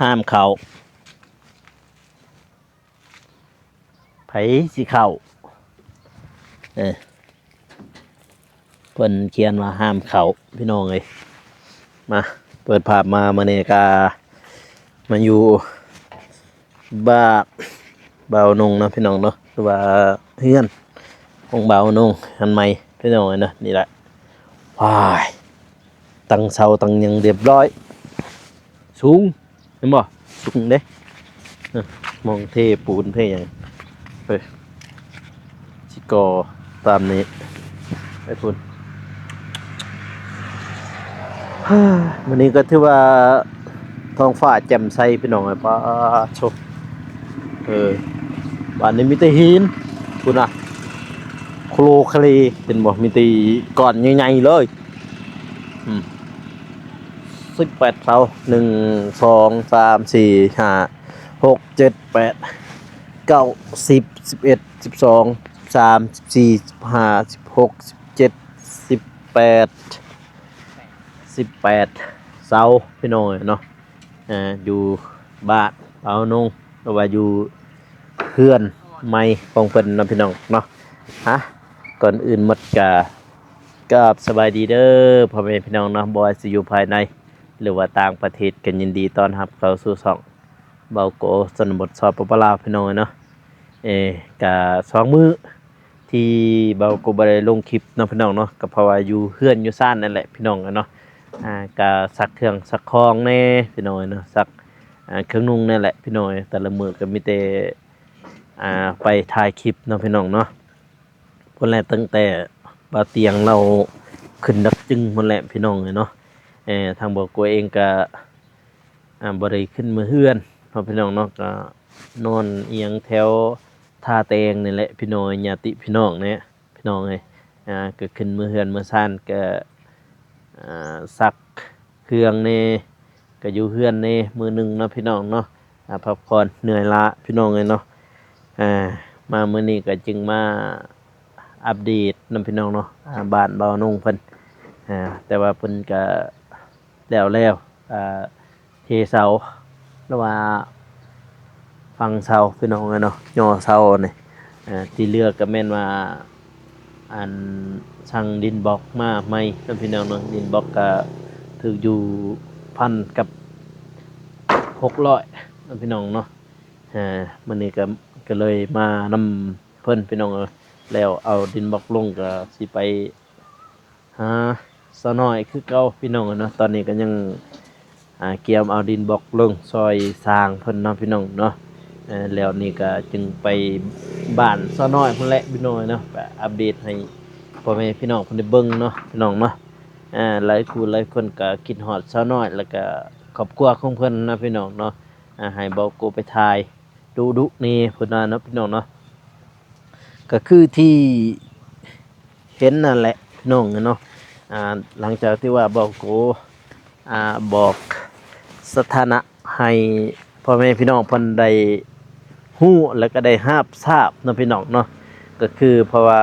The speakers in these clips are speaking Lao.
ຫ້າມເຂົ້າ ໃຜຊິເຂົ້າ? ເອີ ເພິ່ນຂຽນວ່າຫ້າມເຂົ້າ ພີ່ນ້ອງເອີຍ. ມາ ເປີດພາບມາ ມື້ນີ້ກະມາຢູ່ບ້ານບ່າວນົງເນາະ ພີ່ນ້ອງເນາະ ຫຼືວ່າເຮືອນຂອງບ່າວນົງ ເຮືອນໃໝ່ ພີ່ນ້ອງເອີຍເນາະ. ນີ້ແຫຼະ ວ້າຍ ຕັ້ງເສົາຕັ້ງຫຍັງຮຽບຮ້ອຍ ສູງ ເຫັນບໍ່? ສູງເດ້ ເອີ ມອງເທປູນເທຫຍັງ ເອີ ຊິກໍ່ຕາມນີ້ໄປພຸ້ນ. ມື້ນີ້ກໍຖືວ່າທ້ອງຟ້າແຈ່ມໃສ ພີ່ນ້ອງເອີຍ. ປາໂທ້ ເອີ ບ້ານນີ້ມີແຕ່ຫີນ ພຸ້ນນະ ໂຄໂລຄາເລ ເຫັນບໍ່? ມີແຕ່ກ້ອນໃຫຍ່ໆເລີຍ. ອືມ ສິບແປດເສົາ ໜຶ່ງ ສອງ ສາມ ສີ່ ຫ້າ ຫົກ ເຈັດ ແປດ ເກົ້າ ສິບ ສິບເອັດ ສິບສອງ ສິບສາມ ສິບສີ່ ສິບຫ້າ ສິບຫົກ ສິບເຈັດ ສິບແປດ ສິບແປດເສົາ ພີ່ນ້ອງເອີຍເນາະ. ເອີ ຢູ່ບ້ານບ່າວນົງ ຫຼືວ່າຢູ່ເຮືອນໃໝ່ຂອງເພິ່ນເນາະ ພີ່ນ້ອງເນາະ. ຮະ ກ່ອນອື່ນໝົດກະ ກາບສະບາຍດີເດີພໍ່ແມ່ພີ່ນ້ອງເນາະ ບໍ່ວ່າຊິຢູ່ພາຍໃນ ຫຼືວ່າຕ່າງປະເທດ ກໍຍິນດີຕ້ອນຮັບເຂົ້າສູ່ຊ່ອງເບົາໂກຊົນນະບົດ ສປປ ລາວ ພີ່ນ້ອງເອີຍເນາະ. ເອີ ກະສອງມື້ທີ່ເບົາໂກບໍ່ໄດ້ລົງຄລິບເນາະ ພີ່ນ້ອງເນາະ ກໍເພາະວ່າຢູ່ເຮືອນຢູ່ຊານນັ້ນແຫຼະ ພີ່ນ້ອງເອີຍເນາະ. ອ່າ ກະຊັກເຄື່ອງຊັກຂອງແດ່ ພີ່ນ້ອງເອີຍເນາະ ຊັກ ອ່າ ເຄື່ອງນຸ່ງນັ້ນແຫຼະ ພີ່ນ້ອງເອີຍ. ແຕ່ລະມື້ກໍມີແຕ່ ອ່າ ໄປຖ່າຍຄລິບເນາະ ພີ່ນ້ອງເນາະ. ພຸ້ນແຫຼະ ຕັ້ງແຕ່ບ່າວຕຽງລາວຂຶ້ນດັກຈຶງພຸ້ນແຫຼະ ພີ່ນ້ອງເອີຍເນາະ. ເອີ ທາງເບົາໂກເອງກະ ອ່າ ບໍ່ໄດ້ຂຶ້ນມາເຮືອນເນາະ ພີ່ນ້ອງເນາະ ກະນອນອີ່ຫຍັງແຖວທ່າແຕງນີ້ແຫຼະ ພີ່ນ້ອງເອີຍ ຍາດຕິພີ່ນ້ອງແດ່ ພີ່ນ້ອງເອີຍ. ອ່າ ກະຂຶ້ນມາເຮືອນມາຊານ ກະ ອ່າ ຊັກເຄື່ອງແດ່ ກະຢູ່ເຮືອນແດ່ມື້ໜຶ່ງເນາະ ພີ່ນ້ອງເນາະ. ອ່າ ພັກຜ່ອນເໜື່ອຍລ້າ ພີ່ນ້ອງເອີຍເນາະ. ອ່າ ມາມື້ນີ້ກໍຈຶ່ງມາອັບເດດນຳ ພີ່ນ້ອງເນາະ ອ່າ ບ້ານບ່າວນົງເພິ່ນ. ອ່າ ແຕ່ວ່າເພິ່ນກໍແລ້ວແລ້ວ ອ່າ ເທເສົາ ຫຼືວ່າຝັງເສົາ ພີ່ນ້ອງເອີຍເນາະ ຍໍເສົານີ້. ອ່າ ທີ່ເຫຼືອກໍແມ່ນວ່າ ອັນ ສັ່ງດິນບລັອກມາໃໝ່ເນາະ ພີ່ນ້ອງເນາະ. ດິນບລັອກກໍຖືກຢູ່ພັນກັບຫົກຮ້ອຍເນາະ ພີ່ນ້ອງເນາະ. ອ່າ ມື້ນີ້ກໍ ກໍເລີຍມານຳເພິ່ນ ພີ່ນ້ອງເອີຍ. ແລ້ວເອົາດິນບລັອກລົງ ກໍຊິໄປຫາສາວນ້ອຍຄືເກົ່າ ພີ່ນ້ອງເອີຍເນາະ. ຕອນນີ້ກໍຍັງ ອ່າ ກຽມເອົາດິນບລັອກລົງຊ່ອຍສ້າງເພິ່ນເນາະ ພີ່ນ້ອງເນາະ. ເອີ ແລ້ວນີ້ກໍຈຶ່ງໄປບ້ານສາວນ້ອຍພຸ້ນແຫຼະ ພີ່ນ້ອງເນາະ ໄປອັບເດດໃຫ້ພໍ່ແມ່ພີ່ນ້ອງເພິ່ນໄດ້ເບິ່ງເນາະ ພີ່ນ້ອງເນາະ. ເອີ ຫຼາຍຜູ້ຫຼາຍຄົນກໍຄິດຮອດສາວນ້ອຍ ແລ້ວກໍຄອບຄົວຂອງເພິ່ນນະ ພີ່ນ້ອງເນາະ. ອ່າ ໃຫ້ເບົາໂກໄປຖ່າຍດຸໆແດ່ເພິ່ນວ່າເນາະ ພີ່ນ້ອງເນາະ. ກໍຄືທີ່ເຫັນນັ້ນແຫຼະ ພີ່ນ້ອງເນາະ. ອ່າ ຫຼັງຈາກທີ່ວ່າເບົາໂກ ອ່າ ບອກສະຖານະໃຫ້ພໍ່ແມ່ພີ່ນ້ອງເພິ່ນໄດ້ຮູ້ ແລ້ວກໍໄດ້ຮັບຊາບເນາະ ພີ່ນ້ອງເນາະ. ກໍຄືເພາະວ່າ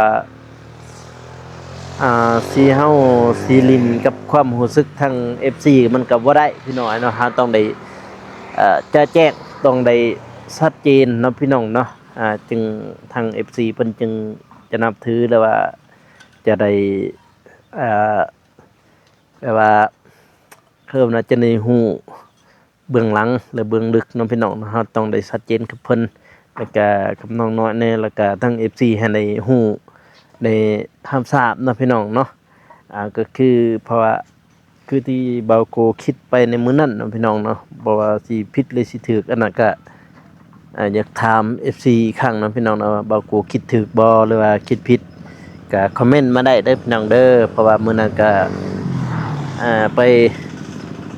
ອ່າ ຊິເຮົາຊິຫຼິ້ນກັບຄວາມຮູ້ສຶກທາງເອັຟຊີມັນກໍບໍ່ໄດ້ ພີ່ນ້ອງເນາະ. ເຮົາຕ້ອງໄດ້ ເອີ ຈະແຈ້ງ ຕ້ອງໄດ້ຊັດເຈນເນາະ ພີ່ນ້ອງເນາະ. ອ່າ ຈຶ່ງທາງເອັຟຊີເພິ່ນຈຶ່ງຈະນັບຖື ຫຼືວ່າຈະໄດ້ ອ່າ ແບບວ່າ ເອີ້ນວ່າຈະໄດ້ຮູ້ເບື້ອງຫຼັງ ແລະ ເບື້ອງເລິກເນາະ ພີ່ນ້ອງເນາະ. ເຮົາຕ້ອງໄດ້ຊັດເຈນກັບເພິ່ນ ແລ້ວກະກັບນ້ອງນ້ອຍແດ່ ແລ້ວກະທາງເອັຟຊີໃຫ້ໄດ້ຮູ້ ໄດ້ຮັບຊາບເນາະ ພີ່ນ້ອງເນາະ. ອ່າ ກໍຄື ເພາະວ່າ ຄືທີ່ເບົາໂກຄິດໄປໃນມື້ນັ້ນເນາະ ພີ່ນ້ອງເນາະ ບໍ່ວ່າຊິຜິດ ຫຼື ຊິຖືກ ອັນນັ້ນກະ ອ່າ ຢາກຖາມເອັຟຊີອີກຄັ້ງເນາະ ພີ່ນ້ອງເນາະ ວ່າເບົາໂກຄິດຖືກບໍ່ ຫຼືວ່າຄິດຜິດ ກະຄອມເມັນມາໄດ້ເດີ ພີ່ນ້ອງເດີ. ເພາະວ່າມື້ນັ້ນກະ ອ່າ ໄປ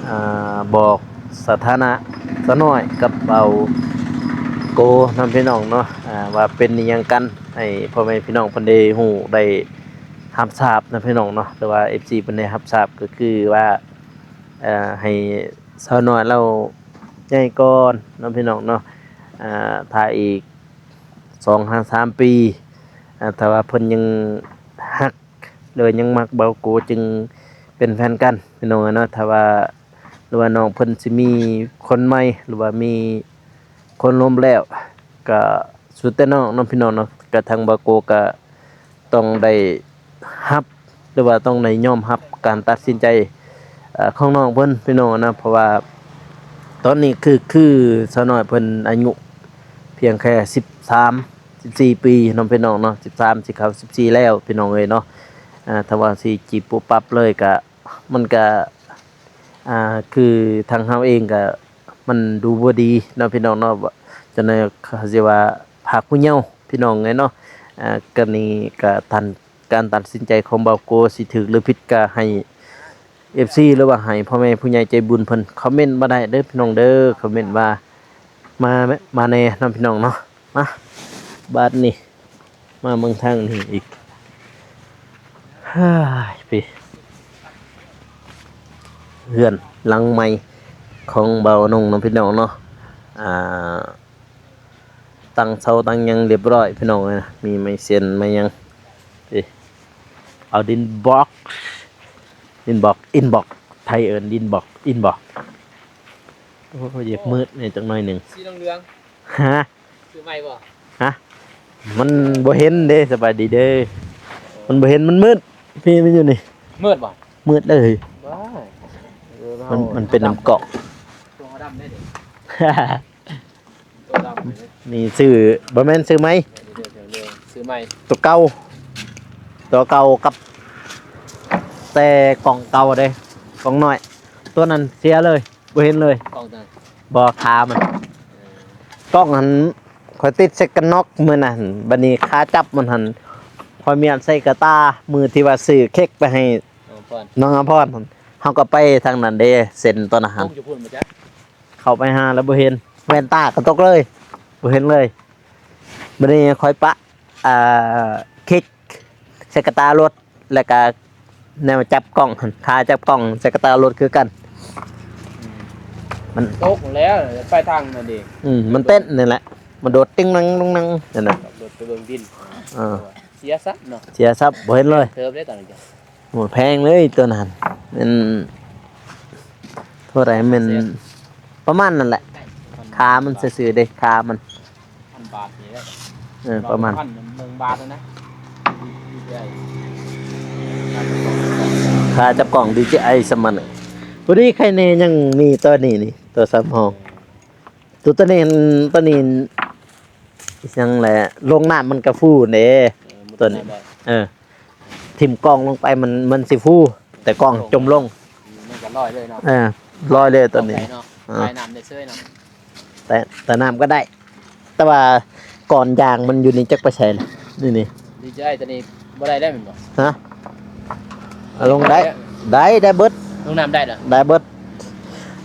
ອ່າ ບອກສະຖານະສາວນ້ອຍກັບເບົາໂກນຳ ພີ່ນ້ອງເນາະ ອ່າ ວ່າເປັນອີ່ຫຍັງກັນ ໃຫ້ພໍ່ແມ່ພີ່ນ້ອງເພິ່ນໄດ້ຮູ້ ໄດ້ຮັບຊາບນຳ ພີ່ນ້ອງເນາະ ຫຼືວ່າເອັຟຊີເພິ່ນໄດ້ຮັບຊາບ ກໍຄືວ່າ ເອີ ໃຫ້ສາວນ້ອຍລາວໃຫຍ່ກ່ອນເນາະ ພີ່ນ້ອງເນາະ. ອ່າ ຖ້າອີກສອງຫາສາມປີ ອ່າ ຖ້າວ່າເພິ່ນຍັງຮັກ ຫຼືວ່າຍັງມັກເບົາໂກ ຈຶ່ງເປັນແຟນກັນ ພີ່ນ້ອງເອີຍເນາະ. ຖ້າວ່າ ຫຼືວ່ານ້ອງເພິ່ນຊິມີຄົນໃໝ່ ຫຼືວ່າມີຄົນລົມແລ້ວ ກະສຸດແຕ່ນ້ອງເນາະ ພີ່ນ້ອງເນາະ. ກະທາງບ່າວໂກກະຕ້ອງໄດ້ຮັບ ຫຼືວ່າຕ້ອງໄດ້ຍອມຮັບການຕັດສິນໃຈ ເອີ ຂອງນ້ອງເພິ່ນ ພີ່ນ້ອງນະ. ເພາະວ່າຕອນນີ້ຄື ຄືສາວນ້ອຍເພິ່ນອາຍຸພຽງແຄ່ສິບສາມ ສິບສີ່ປີເນາະ ພີ່ນ້ອງເນາະ, ສິບສາມຊິເຂົ້າສິບສີ່ແລ້ວ ພີ່ນ້ອງເອີຍເນາະ. ອາ ຖ້າວ່າຊິຈີບປຸບປັບເລີຍກະ ມັນກະ ອາ ຄືທາງເຮົາເອງກະ ມັນດູບໍ່ດີເນາະ ພີ່ນ້ອງເນາະ, ຈັ່ງໃດເຂົາຊິວ່າພາກຜູ້ເຍົາ ພີ່ນ້ອງເອີຍເນາະ. ອາ ກະນີ້ກະຕັນ ການຕັດສິນໃຈຂອງບ່າວໂກຊິຖືກຫຼືຜິດ ກະໃຫ້ເອັຟຊີ ຫຼືວ່າໃຫ້ພໍ່ແມ່ຜູ້ໃຫຍ່ໃຈບຸນເພິ່ນຄອມເມັນມາໄດ້ເດີ ພີ່ນ້ອງເດີ, ຄອມເມັນວ່າ ມາ ມາແດ່ເນາະ ພີ່ນ້ອງເນາະ. ມາ ບາດນີ້ ມາເບິ່ງທາງນີ້ອີກ. ເຮີ້ຍ ເຮືອນຫຼັງໃໝ່ຂອງບ່າວນົງເນາະ ພີ່ນ້ອງເນາະ. ອ່າ ຕັ້ງເສົາຕັ້ງຫຍັງຮຽບຮ້ອຍ ພີ່ນ້ອງເອີຍ, ມີໄມ້ເຊັນໄມ້ຫຍັງ. ເອີ ເອົາດິນບລັອກ ດິນບລັອກ ອິນບລັອກ ໄທເອີ້ນດິນບລັອກ ອິນບລັອກ. ໂອ້ ຢາກມືດແດ່ຈັກໜ້ອຍໜຶ່ງ. ສີເຫຼືອງໆ ຮະ? ຊື້ໃໝ່ບໍ່? ຮະ? ມັນບໍ່ເຫັນເດ້. ສະບາຍດີເດີ. ມັນບໍ່ເຫັນ ມັນມືດ. ພີ່ ມັນຢູ່ນີ້. ມືດບໍ່? ມືດເລີຍ. ວ້າຍ ມັນ ມັນເປັນນ້ຳກອກ ຕົວດຳໄດ້ເດ້. ໂຕດຳນີ້ ນີ້ຊື້ ບໍ່ແມ່ນ ຊື້ໃໝ່ ຊື້ໃໝ່ ໂຕເກົ່າ ໂຕເກົ່າກັບ ແຕ່ກ້ອງເກົ່າເດ້ ກ້ອງນ້ອຍ ໂຕນັ້ນເສຍເລີຍ ບໍ່ເຫັນເລີຍ. ກ້ອງຕົວນັ້ນ ບໍ່ ຂາມັນ ເອີ ກ້ອງຫັ້ນ ຂ້ອຍຕິດໃສ່ກັນນອກມື້ນັ້ນ, ບັດນີ້ຂາຈັບມັນຫັ້ນ ຂ້ອຍມ້ຽນໃສ່ກະຕ່າ ມື້ທີ່ວ່າຊື້ເຄັກໄປໃຫ້ນ້ອງອາພອນ ນ້ອງອາພອນຫັ້ນ ເຮົາກໍໄປທາງນັ້ນເດ້ ເຊັນຕອນນັ້ນ ຕົກຢູ່ພຸ້ນບໍ່ຈັກ. ເຂົ້າໄປຫາແລ້ວບໍ່ເຫັນ ແວ່ນຕາກໍຕົກເລີຍ ບໍ່ເຫັນເລີຍ. ບັດນີ້ຂ້ອຍປະ ອ່າ ເຄັກໃສ່ກະຕ່າລົດ ແລ້ວກະແນວຈັບກ້ອງຫັ້ນ ຂາຈັບກ້ອງໃສ່ກະຕ່າລົດຄືກັນ. ອືມ ມັນຕົກແລ້ວ ໄປທາງນັ້ນເດ້. ອືມ ມັນເຕັ້ນນີ້ແຫຼະ ມັນໂດດຕິງນັງຕິງນັງນັ້ນນະ ໂດດໄປເບິ່ງດິນ. ເອີ ເສຍຊັບເນາະ ເສຍຊັບ ບໍ່ເຫັນເລີຍ ເຕີບເດ້ຕອນນີ້. ໂອ້ ແພງເລີຍຕົວນັ້ນ ແມ່ນເທົ່າໃດ ແມ່ນປະມານນັ້ນແຫຼະ ຂາມັນຊື່ໆເດ້ ຂາມັນ ພັນບາດນີ້ແຫຼະ. ເອີ ປະມານ ພັນໜຶ່ງບາດນະ ຂາຈັບກ້ອງດີເຈໄອສະມັນ. ພໍດີໄຄແນ່ຍັງມີຕົວນີ້ນີ້ ຕົວສຳຮອງ ຕົວ ຕົວນີ້ ຕົວນີ້ ອີຫຍັງແຫຼະ ລົງນ້ຳມັນກະຟູເດ້ ເອີ ຕົວນີ້ ເອີ ຖິ້ມກ້ອງລົງໄປ ມັນ ມັນຊິຟູ ແຕ່ກ້ອງຈົມລົງ ມັນກະລອຍເລີຍເນາະ. ເອີ ລອຍເລີຍຕົວນີ້ ເອີ ໃຕ້ນ້ຳໄດ້ເຊີຍເນາະ ແຕ່ ແຕ່ນ້ຳກໍໄດ້ ແຕ່ວ່າກ້ອນຢາງມັນຢູ່ນີ້ ຈັກໄປໃສລະ ນີ້ ນີ້ ດີເຈໄອ ຕົວນີ້ບໍ່ໄດ້ແລ້ວແມ່ນບໍ່? ຮະ? ເອົາລົງໄດ້ ໄດ້ ໄດ້ເບິດ ລົງນ້ຳໄດ້ເນາະ ໄດ້ເບິດ.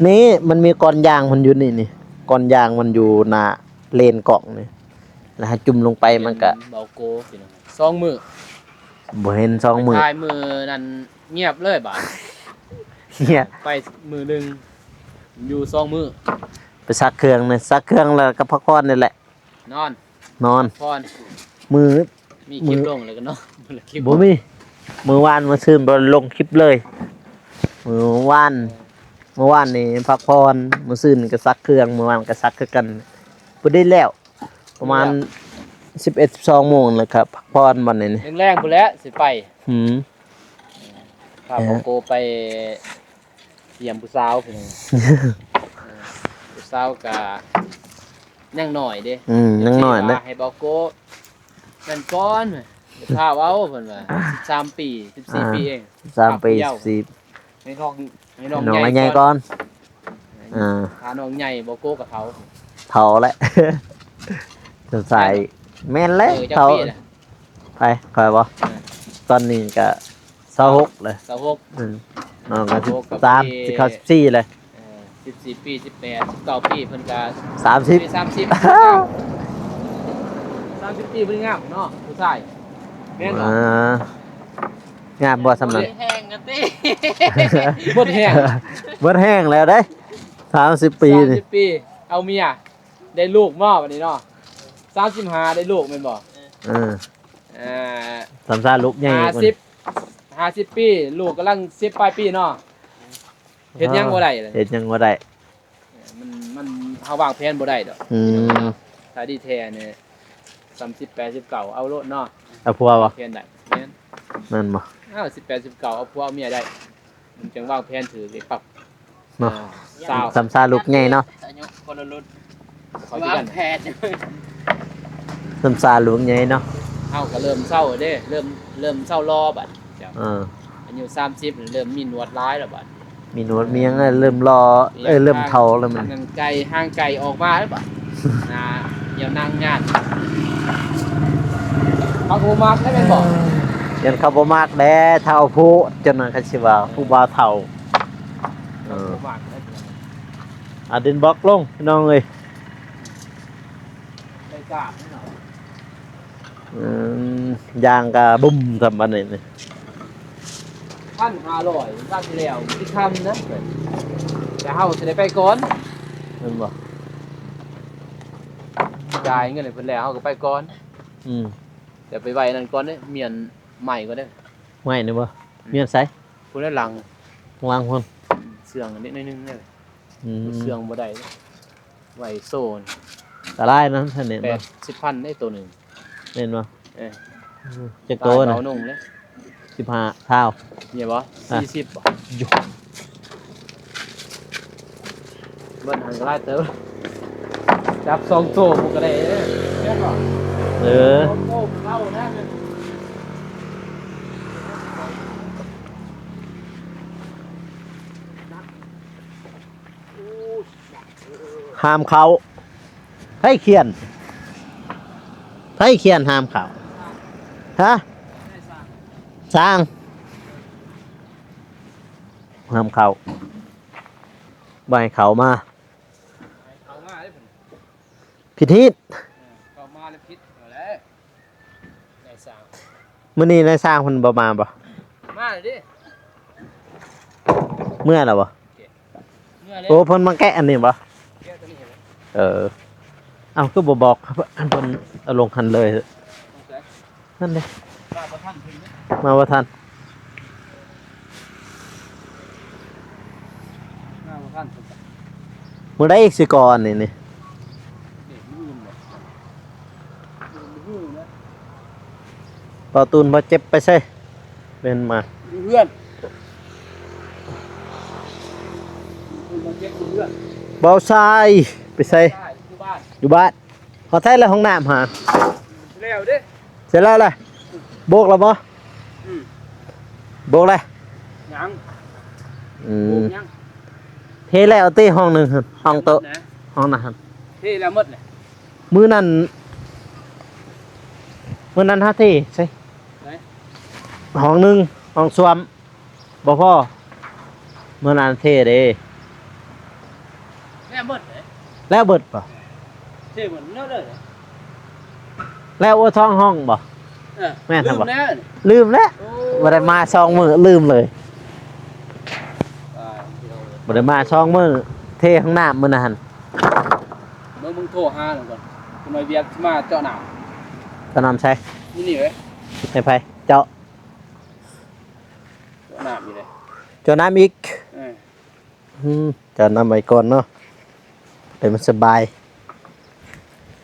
ນີ້ມັນມີກ້ອນຢາງມັນຢູ່ນີ້ ນີ້ ກ້ອນຢາງມັນຢູ່ໜ້າ ເລນກ້ອງນີ້ ແລ້ວໃຫ້ຈຸ່ມລົງໄປ ມັນກະ ເຫັນເບົາໂກ ພີ່ນ້ອງ ສອງມື້ ບໍ່ເຫັນສອງມື້ ຖ່າຍມື້ນັ້ນງຽບເລີຍບາດ ງຽບ ໄປມື້ໜຶ່ງ ຢູ່ສອງມື້ ໄປຊັກເຄື່ອງນະ ຊັກເຄື່ອງແລ້ວກໍພັກຜ່ອນນີ້ແຫຼະ ນອນ ນອນ ພັກຜ່ອນ ມື້ ມີຄລິບລົງແລ້ວກໍນອນ ບໍ່ມີ ມື້ວານມື້ຊືນບໍ່ລົງຄລິບເລີຍ ມື້ວານ ມື້ວານນີ້ພັກຜ່ອນ ມື້ຊືນກໍຊັກເຄື່ອງ ມື້ວານກໍຊັກຄືກັນ ບໍ່ໄດ້ແລ້ວ ປະມານສິບເອັດ ສິບສອງໂມງແລ້ວກໍພັກຜ່ອນບັດນີ້ ແລງໆພຸ້ນແຫຼະຊິໄປ ອືມ ພາເບົາໂກໄປຢ້ຽມຜູ້ສາວ ພີ່ນ້ອງ ເອີ ຜູ້ສາວກະຍັງນ້ອຍເດ້ ອືມ ຍັງນ້ອຍເດ້ ເອັຟຊີວ່າໃຫ້ເບົາໂກນັ້ນກ່ອນ ຢ່າຟ້າວເອົາ ເພິ່ນວ່າ ສິບສາມປີ ສິບສີ່ປີເອງ ສິບສາມປີ ສິບສີ່ ໃຫ້ນ້ອງ ໃຫ້ນ້ອງໃຫຍ່ກ່ອນ ອ່າ ຖ້ານ້ອງໃຫຍ່ບໍ່ໂກກະເຖົ້າ ເຖົ້າແຫຼະ ສາຍ ແມ່ນແຫຼະ ເຖົ້າ ໄປ ຂ້ອຍບໍ່ ເອີ ຕອນນີ້ກະຊາວຫົກແຫຼະ ຊາວຫົກ ອືມ ນ້ອງກະສິບສາມ ສິບສີ່ເລີຍ ເອີ ສິບສີ່ປີ ສິບແປດ ສິບເກົ້າປີ ເພິ່ນກະສາມສິບ ສາມສິບ ສາມສິບປີ ເພິ່ນງາມເນາະ ຜູ້ຊາຍ ແມ່ນບໍ່? ອ່າ ງາມບໍ່ສ່ຳນັ້ນ ແຮງກັນຕິ ໝົດແຮງ ໝົດແຮງແລ້ວເດ້ ສາມສິບປີນີ້ ສາມສິບປີ ເອົາເມຍ ໄດ້ລູກບໍ່ບັດນີ້ເນາະ ສາມສິບຫ້າ ໄດ້ລູກແມ່ນບໍ່? ເອີ ເອີ ສຳຊາລູກໃຫຍ່ ຫ້າສິບ ຫ້າສິບປີ ລູກກຳລັງສິບປາຍປີເນາະ ເຮັດຫຍັງບໍ່ໄດ້ເລີຍ ເຮັດຫຍັງບໍ່ໄດ້ ເອີ ມັນ ມັນ ເຮົາວາງແຜນບໍ່ໄດ້ດອກ ອືມ ຖ້າດີແທ້ນີ້ ສາມສິບ ແປດສິບເກົ້າ ເອົາໂລດເນາະ ເອົາຜົວບໍ່ ວາງແຜນໄດ້ ແມ່ນ ແມ່ນບໍ່ ເອົາ ສິບແປດ ສິບເກົ້າ ເອົາຜົວເອົາເມຍໄດ້ ມັນຈັ່ງວາງແຜນຖືກເດ້ປັບ ເນາະ ສາມສາລູກໃຫຍ່ເນາະ ອາຍຸຄົນລະລຸ້ນ ເຂົາຊິກັນ ວາງແຜນ ສາມສາລູກໃຫຍ່ເນາະ ເຮົາກໍເລີ່ມເຊົາເດ້ ເລີ່ມ ເລີ່ມເຊົາຫຼໍ່ບັດ ເຈົ້າ ເອີ ອາຍຸສາມສິບ ເລີ່ມມີໜວດຫຼາຍແລ້ວບັດ ມີໜວດມີຫຍັງເລີ່ມຫຼໍ່ ເອີ ເລີ່ມເຖົ້າແລ້ວມັນ ໜັງໄກ່ຫາງໄກ່ອອກມາແລ້ວບາດ ໜ້າຫຽວນາງຍານ ເຂົາກໍບໍ່ມັກແລ້ວແມ່ນບໍ່ ຢ້ານເຂົາບໍ່ມັກແດ່ ເຖົ້າໂພດ ຈັ່ງນັ້ນເຂົາຊິວ່າ ເອີ ຜູ້ບ່າວເຖົ້າ ເອີ ເຂົາບໍ່ມັກແລ້ວ ອາ ດິນບລັອກລົງ ພີ່ນ້ອງເອີຍ ໄດ້ກາບແນ່ນອນ. ອືມ ຢ່າງກະບຸ້ມຊ່ຳປານນີ້ ພັນຫ້າຮ້ອຍ ວັນທີ່ແລ້ວ ມັນຊິຄ່ຳນະ ແຕ່ເຮົາຊິໄດ້ໄປກ່ອນ ແມ່ນບໍ່? ຈ່າຍເງິນໃຫ້ເພິ່ນແລ້ວ ເຮົາກໍໄປກ່ອນ ອືມ ແຕ່ໄປໄວ້ນັ້ນກ່ອນເດ້ ມ້ຽນໄມ້ກ່ອນເດ້ ໄມ້ນີ້ບໍ່? ອືມ ມ້ຽນໃສ? ພຸ້ນແຫຼະຫຼັງ ຫຼັງພຸ້ນ ເຊື່ອງອັນນີ້ໜ້ອຍໜຶ່ງເດ້ ອືມ ເຊື່ອງບໍ່ໄດ້ ໄວ້ໂຊນ ຕະລາຍນະ ຄັນນີ້ ແປດສິບພັນເດ້ໂຕໜຶ່ງ ແມ່ນບໍ່? ເອີ ອືມ ຈັກໂຕນະ? ຕາຍເອົາໜຸ່ງເດ້ ສິບຫ້າ ຊາວ ນີ້ບໍ່? ອ່ະ ສີ່ສິບບໍ່? ຢູ່ ເບິດຫັ້ນກໍຫຼາຍເຕີບ ຈັບສອງໂຕພຸ້ນກໍໄດ້ເດ້ ແມ່ນບໍ່? ເອີ ສອງໂຕເອົານະ ຫ້າມເຂົ້າ ໃຜຂຽນ ໃຜຂຽນຫ້າມເຂົ້າ ຮະ ຊ່າງ ຫ້າມເຂົ້າ ບໍ່ໃຫ້ເຂົ້າມາ ເຂົ້າມາເດ້ ຜິດຮີດ ເອີ ເຂົ້າມາແລ້ວຜິດແລ້ວ ນາຍຊ່າງ ມື້ນີ້ນາຍຊ່າງເພິ່ນບໍ່ມາບໍ່? ມາແລ້ວເດ້ ເມືອແລ້ວບໍ່? ໂອເຄ ເມືອແລ້ວ ໂອ້ ເພິ່ນມາແກະອັນນີ້ບໍ່? ແກະຕົວນີ້ໃຫ້ແລ້ວ ເອີ ເອົ້າ ຄືບໍ່ບອກໃຫ້ເພິ່ນເອົາລົງຫັ້ນເລີຍ? ສງໄສ ນັ້ນເດ້ ມາບໍ່ທັນເພິ່ນເດ້ ມາບໍ່ທັນ ມາບໍ່ທັນເພິ່ນ ມື້ໃດອີກຊິກໍ່ອັນນີ້ນີ້? ນີ້ມື້ອື່ນບໍ່? ມື້ອື່ນນະ ບ່າວຕູນບ່າວເຈັບໄປໃສ? ແມ່ນມາ ຢູ່ເຮືອນ ບ່າວເຈັບຢູ່ເຮືອນ ບ່າວຊາຍໄປໃສ? ຢູ່ບ້ານ ຢູ່ບ້ານ ຮອດໃສລະຫ້ອງນ້ຳຫາ? ແລ້ວເດ້ ເສັດແລ້ວລະ ໂບກລະບໍ່? ອືມ ໂບກລະ ຍັງ ອືມ ໂບກຍັງ ເທແລ້ວຕິ ຫ້ອງໜຶ່ງຫັ້ນ ຫ້ອງໂຕະ ນະ ຫ້ອງນັ້ນຫັ້ນ ເທແລ້ວໝົດແຫຼະ ມື້ນັ້ນ ມື້ນັ້ນຫາເທໃສ? ໃສ? ຫ້ອງໜຶ່ງ ຫ້ອງສ້ວມ ບໍ່ພໍ ມື້ນັ້ນເທເດ້ ແລ້ວເບິດເດ້ ແລ້ວເບິດບໍ່? ເທເບິດແລ້ວເລີຍ ແລ້ວບໍ່ ສອງຫ້ອງບໍ່? ເອີ ແມ່ນບໍ່? ລືມແລ້ວ ລືມແລ້ວ ໂອ້ ບໍ່ໄດ້ມາສອງມື້ ລືມເລີຍ ບໍ່ໄດ້ມາສອງມື້ ເທຫ້ອງນ້ຳມື້ນັ້ນ ເບິ່ງ ເບິ່ງໂທຫານຳກ່ອນ ຈັກໜ່ອຍວຽກຊິມາເຈາະນ້ຳ ເຈາະນ້ຳໃສ? ຢູ່ນີ້ເວີຍ ໃຫ້ໃຜ? ເຈາະ ເຈາະນ້ຳອີກເດ້ ເຈາະນ້ຳອີກ ເອີ ອືມ ເຈາະນ້ຳໄວ້ກ່ອນເນາະ ໃຫ້ມັນສະບາຍ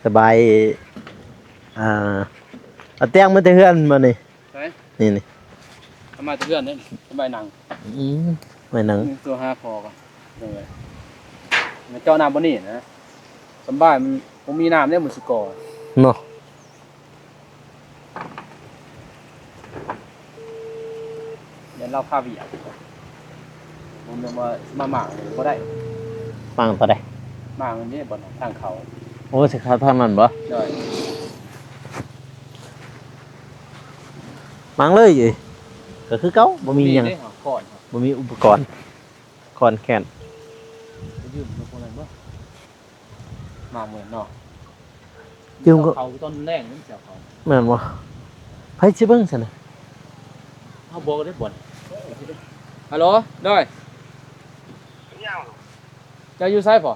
ສະບາຍ ອ່າ ເອົາຕຽງມາແຕ່ເຮືອນມື້ນີ້ ໃສ? ນີ້ໆ ເອົາມາແຕ່ເຮືອນເດ້ ສະບາຍນັ່ງ ອືມ ໄວ້ນັ່ງ ໂທຫາພໍ່ກ່ອນ ເອີ ມາເຈາະນ້ຳບ່ອນນີ້ນະ ສະບາຍ ມັນບໍ່ມີນ້ຳເດ້ ມັນຊິກໍ່ ເນາະ ຢ້ານລາວຄາວຽກ ບໍ່ແມ່ນວ່າຊິມາມ້າງບໍ່ໄດ້ ມ້າງຕົວໃດ? ມ້າງອັນນີ້ບ່ອນທາງເຂົ້າ ໂອ້ ຊິເຂົ້າທາງນັ້ນບໍ່? ໂດຍ ມ້າງເລີຍ ກໍຄືເກົ່າ ບໍ່ມີຫຍັງ ບໍ່ມີເດ້ ຄ້ອນ ບໍ່ມີອຸປະກອນ ຄ້ອນແຄ້ນ ໄປຢືມນຳພວກນັ້ນບໍ່? ມາເໝືອນເນາະ ຢືມກໍ ເຂົາຕອນແລງມັນຊິເອົາເຂົ້າ ແມ່ນບໍ່? ໃຜຊິເບິ່ງຊັ້ນນະ? ເຮົາບອກໄດ້ບໍ່? ຮັລໂຫຼ ໂດຍ ເຈົ້າຢູ່ໃສພໍ່?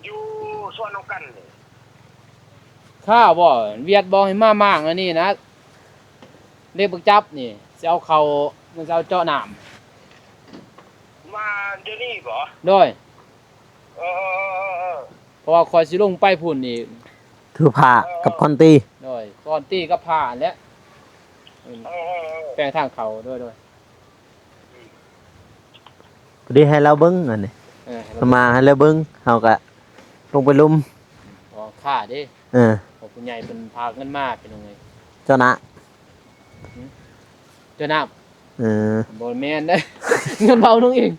ຢູ່ສວນນ້ອງກັນນີ້ ຂ້າບໍ່ ວຽດບໍ່ ໃຫ້ມາມ້າງອັນນີ້ນະ ເຫຼັກບັກຈັບນີ້ ຊິເອົາເຂົ້າ ມັນຊິເອົາເຈາະນ້ຳ. ມາດຽວນີ້ບໍ? ໂດຍ ເອີ ເອີ ເອີ ເອີ ເອີ ເພາະວ່າຂ້ອຍຊິລົງໄປພຸ້ນອີກ ຖືພ້າກັບຄອນຕີ. ໂດຍ ຄອນຕີກັບພ້າຫັ້ນແຫຼະ ເອີ ເອີ ເອີ ແປງທາງເຂົ້າ. ໂດຍ ໂດຍ ພໍດີໃຫ້ລາວເບິ່ງອັນນີ້ ເອີ ໃຫ້ລາວ ມາໃຫ້ລາວເບິ່ງ ເຮົາກະລົງໄປລຸມ. ອໍ ຄ່າເດ້. ເອີ ເພາະຜູ້ໃຫຍ່ເພິ່ນພາເງິນມາ ພີ່ນ້ອງເອີຍ. ເຈົ້ານະ ຫືມ? ເຈົ້ານະ? ເອີ ບໍ່ແມ່ນເດ້ ເງິນບ່າວນົງເອງ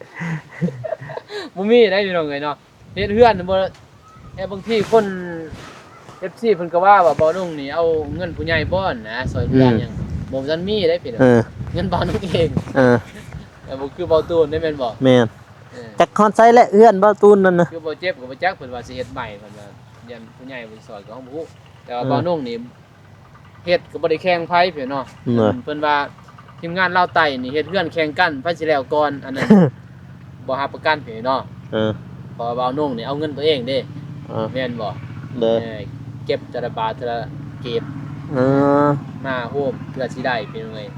ບໍ່ມີໄດ໋ ພີ່ນ້ອງເອີຍເນາະ. ເຮັດເຮືອນບໍ່ ແຕ່ບາງທີຄົນ ເອັຟຊີ ເພິ່ນກໍວ່າ ວ່າບ່າວນົງນີ້ເອົາເງິນຜູ້ໃຫຍ່ບໍ່ນະ ຊ່ອຍເຫຼືອຫຍັງ ອືມ ບໍ່ທັນມີໄດ໋ ພີ່ນ້ອງ. ເອີ ເງິນບ່າວນົງເອງ. ເອີ ແຕ່ບໍ່ຄືບ່າວຕູນໄດ໋ ແມ່ນບໍ່? ແມ່ນ. ເອີ ຈັກຮອດໃສແຫຼະ ເຮືອນບ່າວຕູນນັ້ນນະ ຄືບໍ່ເຈັບກໍບໍ່ຈັກ ເພິ່ນວ່າຊິເຮັດໃໝ່ ເພິ່ນວ່າ ຢ້ານຜູ້ໃຫຍ່ເພິ່ນຊ່ອຍກໍບໍ່ຮູ້ ແຕ່ວ່າ ເອີ ບ່າວນົງນີ້ ເຮັດກໍບໍ່ໄດ້ແຂ່ງໃຜ ພີ່ນ້ອງເນາະ. ເອີ ເພິ່ນວ່າທີມງານລາວໃຕ້ນີ້ເຮັດເຮືອນແຂ່ງກັນ ໃຜຊິແລ້ວກ່ອນ ອັນນັ້ນ ບໍ່ຮັບປະກັນ ພີ່ນ້ອງເນາະ. ເອີ ເພາະວ່າບ່າວນົງນີ້ເອົາເງິນຕົວເອງເດ້. ເອີ ແມ່ນບໍ່? ໂດຍ ເອີ ເກັບແຕ່ລະບາດແຕ່ລະກີບ ເອີ ມາໂຮມເພື່ອຊິໄດ້ ພີ່ນ້ອງເອີຍ.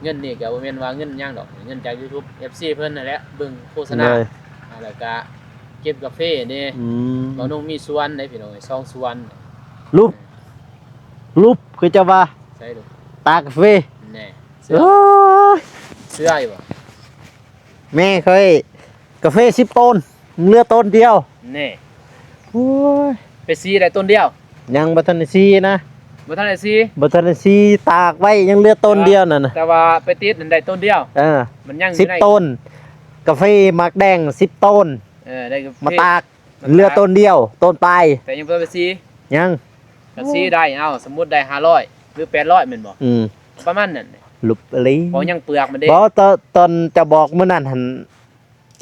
ເງິນນີ້ກໍບໍ່ແມ່ນວ່າເງິນຫຍັງດອກ ເງິນຈາກຢູທູບ ເອັຟຊີ ເພິ່ນນັ້ນແຫຼະ ເບິ່ງໂຄສະນາ ໂດຍ ອ່າ ແລ້ວກະເກັບກາເຟເດ້. ອືມ ບ່າວນົງມີສວນເດ້ ພີ່ນ້ອງເອີຍ ສອງສວນ. ລຸບ ລຸບ ຄືເຈົ້າວ່າ ໃສ່ລຸບ ຕາກກາເຟ. ແນ່ ເຊື່ອ ໂອ້ຍ ເຊື່ອຢູ່ບໍ່? ແມ່ຂ້ອຍ ກາເຟສິບໂຕນ ເຫຼືອໂຕນດຽວ. ແນ່ ໂອ້ຍ ໄປສີໄດ້ໂຕນດຽວ ຍັງບໍ່ທັນໄດ້ສີນະ. ບໍ່ທັນໄດ້ສີ? ບໍ່ທັນໄດ້ສີ ຕາກໄວ້ຍັງເຫຼືອໂຕນດຽວນັ້ນນະ. ແຕ່ວ່າ ແຕ່ວ່າໄປຕິດນັ້ນໄດ້ໂຕນດຽວ. ເອີ ມັນຍັງຢູ່ໃນສິບໂຕນ ກາເຟໝາກແດງສິບໂຕນ. ເອີ ໄດ້ກາເຟ ມາຕາກ ມາຕາກ ເຫຼືອໂຕນດຽວ ໂຕນປາຍ ແຕ່ຍັງບໍ່ໄດ້ສີ. ຍັງ ກໍສີໄດ້ ເອົາ ສົມມຸດໄດ້ຫ້າຮ້ອຍ ຫຼື ແປດຮ້ອຍ ແມ່ນບໍ່? ອືມ ປະມານນັ້ນ ຫຼຸບອີ່ຫຼີ ເວົ້າຍັງເປືອກມັນເດ້. ບໍ່ ຕອນ ຕອນເຈົ້າບອກມື້ນັ້ນຫັ້ນ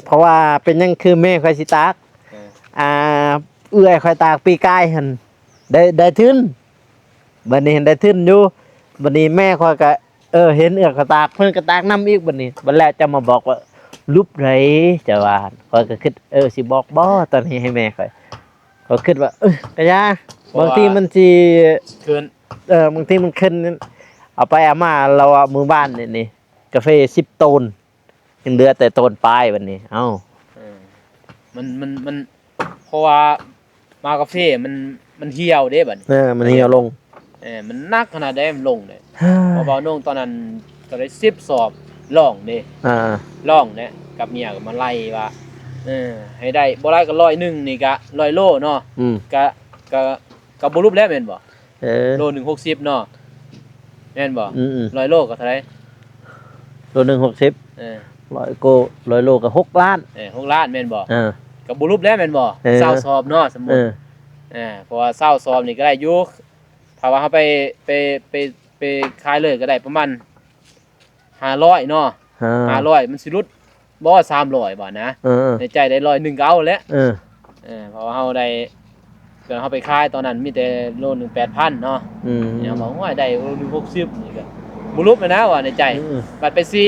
ເພາະວ່າເປັນຫຍັງຄືແມ່ຂ້ອຍຊິຕາກ ເອີ ອ່າ ເອື້ອຍຂ້ອຍຕາກປີກາຍຫັ້ນ ໄດ້ ໄດ້ທຶນ ບັດນີ້ຫັ້ນໄດ້ທຶນຢູ່ ບັດນີ້ແມ່ຂ້ອຍກະ ເອີ ເຫັນເອື້ອຍຂ້ອຍຕາກ ເພິ່ນກະຕາກນຳອີກ. ບັດນີ້ ບັດແລ້ວເຈົ້າມາບອກວ່າ ຫຼຸບໃດ ເຈົ້າວ່າ ຂ້ອຍກະຄິດ ເອີ ຊິບອກບໍ່ຕອນນີ້ໃຫ້ແມ່ຂ້ອຍ ຂ້ອຍຄິດວ່າ ເອີ ກະຢ່າ ບາງທີມັນຊິຂຶ້ນ ເອີ ບາງທີມັນຂຶ້ນ ເອົາໄປເອົາມາ ລາວວ່າມື້ວານນີ້ ກາເຟສິບໂຕນ ຍັງເຫຼືອແຕ່ໂຕນປາຍບັດນີ້ ເອົ້າ ເອີ ມັນ ມັນ ມັນ ເພາະວ່າໝາກກາເຟມັນ ມັນຫ່ຽວເດ້ບັດນີ້ ເອີ ມັນຫ່ຽວລົງ ເອີ ມັນໜັກຂະໜາດໃດມັນລົງເດ້ ເພາະວ່ານ້ອງຕອນນັ້ນກໍໄດ້ສິບສອບລອງເດ້ ອ່າ ລອງເດ້ ກັບເມຍກໍມາໄລ່ວ່າ ເອີ ໃຫ້ໄດ້ບໍ່ຫຼາຍກໍຮ້ອຍໜຶ່ງນີ້ກະຮ້ອຍໂລເນາະ ອືມ ກະ ກະ ກະບໍ່ຫຼຸບແລ້ວແມ່ນບໍ່? ເອີ ໂລໜຶ່ງຫົກສິບເນາະ ແມ່ນບໍ່? ອືມໆ ຮ້ອຍໂລກໍເທົ່າໃດ? ໂລໜຶ່ງຫົກສິບ ເອີ ຮ້ອຍໂກ ຮ້ອຍໂລກໍຫົກລ້ານ ເອີ ຫົກລ້ານແມ່ນບໍ່? ເອີ ກໍບໍ່ຫຼຸບແລ້ວແມ່ນບໍ່? ເອີ ຊາວສອບເນາະ ສົມມຸດ ເອີ ເອີ ເພາະວ່າຊາວສອບນີ້ກໍໄດ້ຢູ່ ຖ້າວ່າເຮົາໄປ ໄປ ໄປ ໄປຂາຍເລີຍກໍໄດ້ປະມານຫ້າຮ້ອຍເນາະ ຫ້າຮ້ອຍ ມັນຊິຫຼຸດ ບໍ່ ສາມຮ້ອຍບາດນະ ເອີ ໃນໃຈໄດ້ຮ້ອຍໜຶ່ງກໍເອົາແຫຼະ ເອີ ເອີ ເພາະວ່າເຮົາໄດ້ ເຄື່ອງເຮົາໄປຂາຍຕອນນັ້ນມີແຕ່ໂລໜຶ່ງແປດພັນເນາະ ອືມ ເຮົາວ່າ ໂອ້ຍ ໄດ້ໂລໜຶ່ງຫົກສິບນີ້ກໍບໍ່ຫຼຸບແລ້ວນະວ່າໃນໃຈ ອືມ ບັດໄປສີ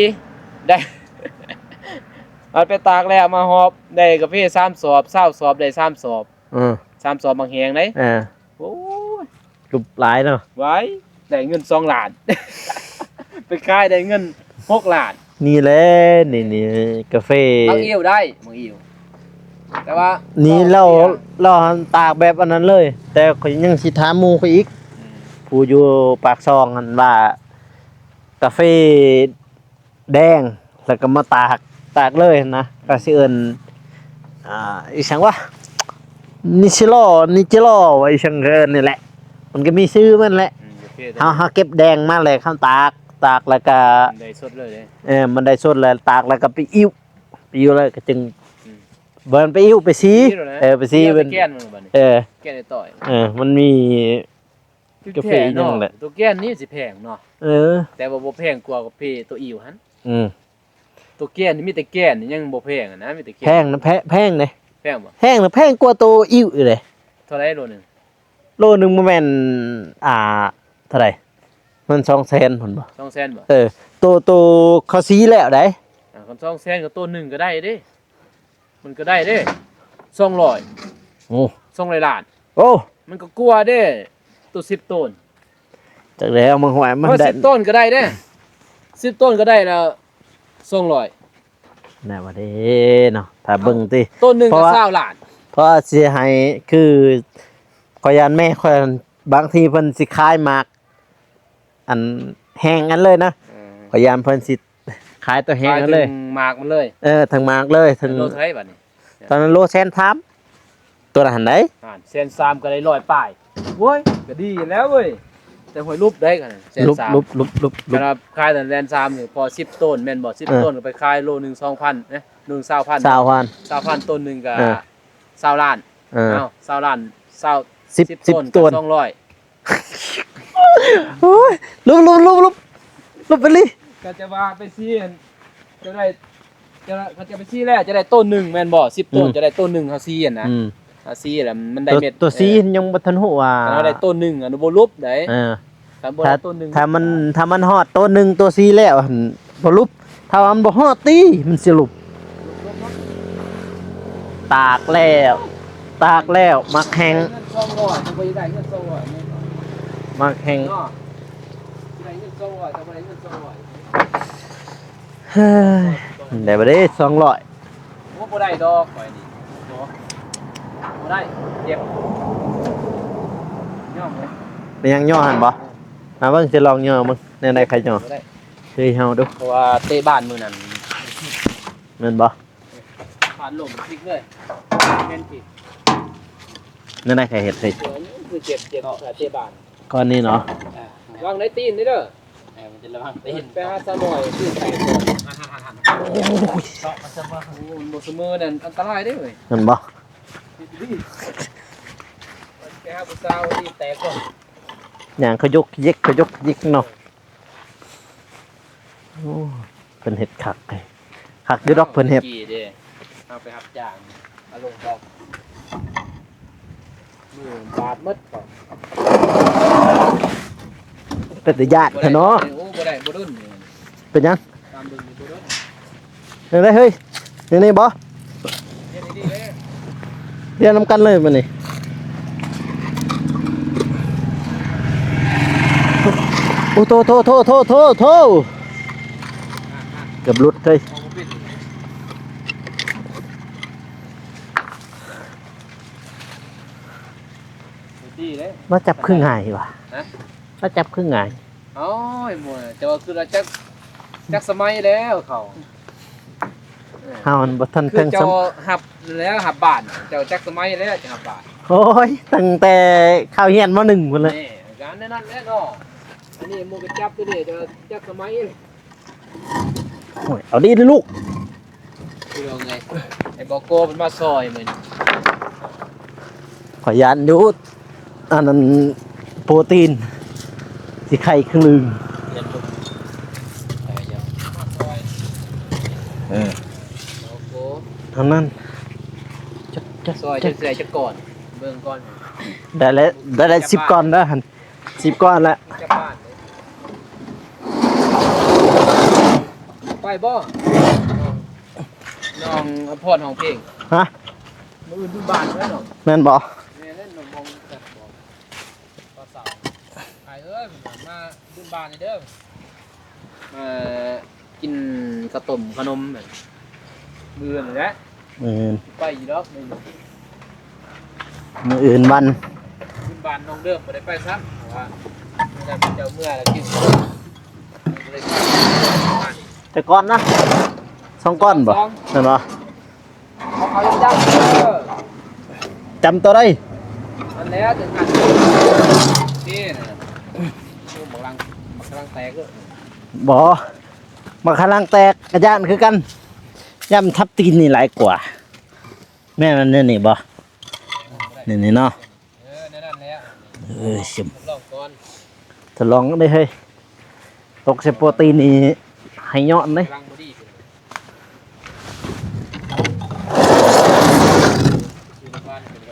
ໄດ້ ບັດໄປຕາກແລ້ວມາຮອບ ໄດ້ກາເຟສາມສອບ ຊາວສອບ ໄດ້ສາມສອບ ເອີ ສາມສອບບັກແຮງເດ້ ເອີ ໂອ້ຍ ຫຼຸບຫຼາຍເນາະ ໄວ້ ໄດ້ເງິນສອງລ້ານ ໄປຂາຍໄດ້ເງິນຫົກລ້ານ ນີ້ແຫຼະ ນີ້ ນີ້ກາເຟ ບັກອິ້ວໄດ້ ບັກອິ້ວ ແຕ່ວ່າ ນີ້ເຮົາ ເຮົາຫັ້ນຕາກແບບອັນນັ້ນເລີຍ ແຕ່ຂ້ອຍຍັງຊິຖາມໝູ່ຂ້ອຍອີກ ອືມ ຜູ້ຢູ່ປາກຊ່ອງຫັ້ນວ່າ ກາເຟ ແດງ ແລ້ວກໍມາຕາກ ຕາກເລີຍນະ ກໍຊິເອີ້ນ ອ່າ ອີ່ຫຍັງວະ ນິຊິລໍ ນິຈິລໍ ວ່າອີ່ຫຍັງກໍເອີ້ນນີ້ແຫຼະ ມັນກໍມີຊື່ມັນແຫຼະ ອືມ ໂອເຄ ເຮົາ ເຮົາເກັບແດງມາແລ້ວເຮົາຕາກ ຕາກແລ້ວກໍ ໄດ້ສົດເລີຍເດ້ ເອີ ມັນໄດ້ສົດແລ້ວ ຕາກແລ້ວກໍໄປອິ້ວ ໄປອິ້ວແລ້ວກໍຈຶ່ງ ອືມ ບໍ່ແມ່ນໄປອິ້ວ ໄປສີ ເອີ ໄປສີ ເອີ ໄປແກ່ນມັນບັດນີ້ ເອີ ແກ່ນໄດ້ຕ່ອຍ ເອີ ມັນມີ ກາເຟອີ່ຫຍັງແຫຼະ ໂຕແກ່ນນີ້ຊິແພງເນາະ ເອີ ແຕ່ວ່າບໍ່ແພງກວ່າກາເຟໂຕອິ້ວຫັ້ນ ອືມ ໂຕແກ່ນນີ້ມີແຕ່ແກ່ນນີ້ຍັງບໍ່ແພງນະ ມີແຕ່ແກ່ນ ແພງນະ ແພ ແພງເດ້ ແພງບໍ່ ແພງນະ ແພງກວ່າໂຕອິ້ວອີກເດ້ ເທົ່າໃດໂລໜຶ່ງ ໂລໜຶ່ງບໍ່ແມ່ນ ອ່າ ເທົ່າໃດ ມັນສອງແສນພຸ້ນບໍ່ ສອງແສນບໍ່ ເອີ ໂຕ ໂຕເຂົາສີແລ້ວໃດ ອ່າ ຄັນສອງແສນກໍໂຕໜຶ່ງກໍໄດ້ເດ້ ມັນກໍໄດ້ເດ້ ສອງຮ້ອຍ ໂອ້ ສອງຮ້ອຍລ້ານ ໂອ້ ມັນກໍກວ່າເດ້ ໂຕສິບໂຕນ ຈັກແລ້ວ ມັນຫວຍ ມັນ ເອີ ໄດ້ ສິບໂຕນກໍໄດ້ເດ້ ສິບໂຕນກໍໄດ້ລະສອງຮ້ອຍ ແນວວ່າເດ້ເນາະ ຖ້າເບິ່ງຕິ ໂຕໜຶ່ງ ເພາະວ່າ ກໍຊາວລ້ານ ເພາະວ່າຊິໃຫ້ ຄື ຂ້ອຍຢ້ານແມ່ຂ້ອຍ ບາງທີເພິ່ນຊິຂາຍໝາກ ອັນແຫ້ງອັນເລີຍນະ ເອີ ຂ້ອຍຢ້ານເພິ່ນຊິຂາຍຕົວແຫ້ງອັນເລີຍ ຂາຍເຖິງໝາກມັນເລີຍ ເອີ ເຖິງໝາກເລີຍ ເຖິງ ໂລເທົ່າໃດບັດນີ້? ຕອນນັ້ນໂລແສນສາມ ຕົວນັ້ນຫັ້ນໃດ໋ ອ່າ ແສນສາມ ກໍໄດ້ຮ້ອຍປາຍ ໂອ້ຍ ກໍດີແລ້ວເວີຍ ແຕ່ຫ້ວຍຫຼຸບໄດ້ຂະໜາດແສນສາມ ຫຼຸບ ຫຼຸບ ຫຼຸບ ຫຼຸບ ຂະໜາດຂາຍແຕ່ແສນສາມນີ້ ພໍສິບໂຕນແມ່ນບໍ່? ສິບ ເອີ ໂຕນກໍໄປຂາຍໂລໜຶ່ງສອງພັນ ເອີ ໂລໜຶ່ງຊາວພັນ ຊາວພັນ ຊາວພັນ ໂຕນໜຶ່ງກໍ ເອີ ຊາວລ້ານ ເອີ ເອົາ ຊາວລ້ານ ຊາວ ສິບ ສິບ ສິບໂຕນ ໂຕນກໍສອງຮ້ອຍ ໂອ້ຍ ຫຼຸບ ຫຼຸບ ຫຼຸບ ຫຼຸບ ຫຼຸບໄປເລີຍ ກໍຈະວ່າໄປຊີ້ ຈະໄດ້ ຈະ ເຂົາຈະໄປຊີ້ແລ້ວ ຈະໄດ້ໂຕນໜຶ່ງແມ່ນບໍ່? ສິບໂຕນ ອືມ ຈະໄດ້ໂຕນໜຶ່ງ ເຮົາຊີ້ຫັ້ນນະ ອືມ ເຮົາຊີ້ແລ້ວມັນໄດ້ເມັດ ໂຕຊີ້ ເອີ ຍັງບໍ່ທັນຮູ້ວ່າ ຄັນເຮົາໄດ້ໂຕນໜຶ່ງ ອັນບໍ່ຫຼຸບໄດ໋ ເອີ ຄັນບໍ່ໄດ້ໂຕນໜຶ່ງ ຖ້າມັນ ຖ້າມັນຮອດໂຕໜຶ່ງໂຕຊີ້ແລ້ວຫັ້ນບໍ່ຫຼຸບ ຖ້າວ່າມັນບໍ່ຮອດຕິ ມັນຊິຫຼຸບ ຕາກແລ້ວ ຕາກແລ້ວ ໝາກແຫ້ງ ເງິນສອງຮ້ອຍ ບໍ່ໄດ້ເງິນສອງຮ້ອຍ ໝາກແຫ້ງ ເນາະ ໄດ້ເງິນສອງຮ້ອຍ ກໍບໍ່ໄດ້ເງິນສອງຮ້ອຍ ເຮີ້ຍ ໄດ້ບໍ່ເດ້ ສອງຮ້ອຍ ໂອ້ ບໍ່ໄດ້ດອກ ຂ້ອຍນີ້ ໂອ້ ບໍ່ໄດ້ ເຈັບ ຍອມເລີຍ ແມ່ນຫຍັງຍໍຫັ້ນບໍ່? ມາເບິ່ງ ຊິລອງຍໍເບິ່ງ ແນວໃດໃຜຍໍ ບໍ່ໄດ້ ເຮີ້ຍ ເຮົາດູ ເພາະວ່າເຕະບານມື້ນັ້ນ ແມ່ນບໍ່? ບານລົ້ມພິກເລີຍ ແມ່ນພິກ ແນວໃດໃຜເຮັດເຮີ້ຍ ຄືເຈັບ ເຈັບ ເຕະບານ ກ້ອນນີ້ເນາະ ອ່າ ວາງໃນຕີນນີ້ເດີ ເອີ ມັນຈະລະວັງຕີນ ໄປຫາສາວນ້ອຍ ຕີນແຕກ ໂອ້ຍ ເຊາະມັນຊະບໍ່ ໂອ້ ມັນບໍ່ສະເໝີນັ້ນ ອັນຕະລາຍເດ້ເວີຍ ແມ່ນບໍ່? ໄປຫາຜູ້ສາວ ຕີນແຕກ ຍ່າງຂະຍົກຂະເຢັກ ຂະຍົກຂະເຢັກເນາະ ໂອ້ ເພິ່ນເຮັດຄັກເດ້ ຄັກຢູ່ດອກເພິ່ນເຮັດ ເຮົາໄປຮັບຈ້າງ ເອົາລົງດອກ ມືບາດໝົດ ເປັນຕາຢ້ານແທ້ເນາະ ໂອ້ ບໍ່ໄດ້ ບໍ່ດົນ ເປັນຫຍັງ? ຕາມເບິ່ງນີ້ບໍ່ດົນ ເຮັດໄດ້ເຮີ້ຍ ນີ້ ນີ້ບໍ່? ເຮັດດີໆເດ້ ຮຽນນຳກັນເລີຍມື້ນີ້ ໂອ້ ໂທ້ໆໆໆໆ ເກືອບຫຼຸດເຮີ້ຍ ດີເດ້ ມາຈັບຄືງ່າຍຫວາ ຮະ? ມາຈັບຄືງ່າຍ ໂອ້ຍ ບໍ່ ເຈົ້າຄືລະຈັກ ຈັກສະໄໝແລ້ວເຂົາ ເຮົາມັນບໍ່ທັນ ຄືເຈົ້າຮັບແລ້ວ ຮັບບ້ານ ເຈົ້າຈັກສະໄໝແລ້ວຈະຮັບບ້ານ ໂອ້ຍ ຕັ້ງແຕ່ເຂົ້າຮຽນ ມໍໜຶ່ງ ພຸ້ນແຫຼະ ນີ້ ການນັ້ນແຫຼະເນາະ ອັນນີ້ໝູ່ກໍຈັບຢູ່ນີ້ ເຈົ້າຈັກສະໄໝ ໂອ້ຍ ເອົາດີເດີ້ລູກ ພີ່ນ້ອງເອີຍ ໄອ້ບໍ່ໂກເພິ່ນມາຊ່ອຍມື້ນີ້ ຂ້ອຍຢ້ານຢູ່ ອັນນັ້ນໂປຣຕີນ ຊິໄຂ່ຄະລຶງ ເອີ ອັນນັ້ນ ຈັກ ຈັກ ຊ່ອຍຈັກ ຊິໄດ້ຈັກກ້ອນ ເບິ່ງກ່ອນ ໄດ້ແລ້ວ ໄດ້ ໄດ້ສິບກ້ອນເດີ້ຫັ້ນ ສິບກ້ອນລະ ໄປບໍ່ ນ້ອງອຳພອນຮ້ອງເພງ ຮະ ມື້ອື່ນບຸນບ້ານເດີນ້ອງ ແມ່ນບໍ່ ແມ່ນແລ້ວ ນ້ອງມອງຈັກບໍ່ ຕອນເຊົ້າ ອ້າຍເອີຍ ມາບຸນບ້ານນີ້ເດີ ມາກິນເຂົ້າຕົ້ມເຂົ້າໜົມ ມື້ອື່ນແຫຼະ ມື້ອື່ນ ໄປຢູ່ດອກ ມື້ອື່ນ ມື້ອື່ນວັນ ບຸນບ້ານນ້ອງເດີມ ບໍ່ໄດ້ໄປຊ້ຳ ເພາະວ່າເຈົ້າເມືອແລ້ວກິນ ແຕ່ກ່ອນນະ ສອງກ້ອນບໍ່ ສອງ ແມ່ນບໍ່? ເອົາເຂົ້າຈ້ຳເດີ ຈ້ຳຕົວໃດ? ອັນແລ້ວເຖິງອັນນີ້ນະ ໂອ້ ບັກລັງ ບັກລັງແຕກເດີ ບໍ່ ບັກລັງແຕກກະຢ້ານຄືກັນ ຢ້ານມັນທັບຕີນນີ້ຫຼາຍກວ່າ ແມ່ນອັນນີ້ບໍ່? ນີ້ ນີ້ເນາະ ເອີ ແນວນັ້ນແຫຼະ ເອີ ຊິມ ທດລອງກ່ອນ ທດລອງເດ້ເຮີ້ຍ ຕົກໃສ່ໂປຣຕີນນີ້ໃຫ້ຍ້ອນເດ້